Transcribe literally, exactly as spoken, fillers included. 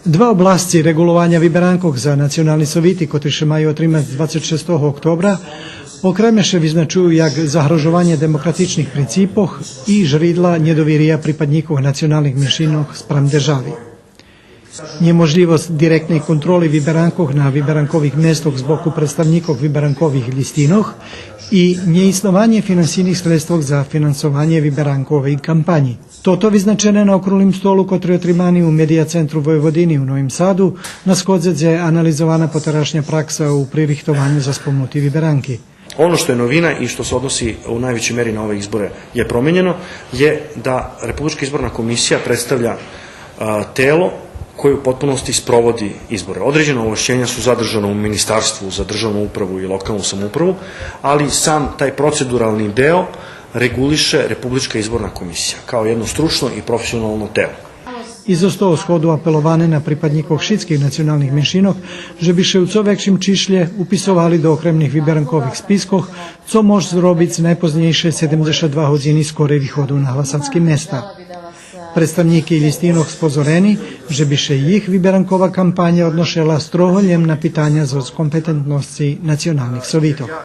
Два обласци реґулованя виберанкох за национални совити, котри ше маю отримац двацец шестого октобра, окреме ше визначую як загрожованє демократичних принципох и жридла нєдовирия припаднїкох националних меншинох спрам держави. Нєможлївосц директней контроли виберанкох на виберанкових местох з боку представнїкох виберанкових лїстинох и нєиснованє финансийних средствох за финансованє виберанковей кампанї. Тото визначене на округлим столу, котри отримани у Медия центру Войводини у Новим Саду, на сходзе дзе анализована потерашня пракса у пририхтованю за спомнути виберанки. Ono što je novina i što se odnosi u najvećoj meri na ove izbore je promenjeno, je da Republička izborna komisija predstavlja, a, telo koje u potpunosti sprovodi izbore. Određena ovlašćenja su zadržana u Ministarstvu za državnu upravu i lokalnu samoupravu, ali sam taj proceduralni deo reguliše Republička izborna komisija kao jedno stručno i profesionalno telo. Из остого сходу апеловане на припаднїкох шицких националних меншинох же би ше у цо векшим чишлє уписовали до окремних виберанкових спискох, цо мож зробиц найпознєйше седемдзешат два годзини скорей виходу на гласацки места. Представнїки лїстинох спозорени же би ше їх виберанкова кампаня одношела строго лєм на питаня зоз компетентносци националних совитох.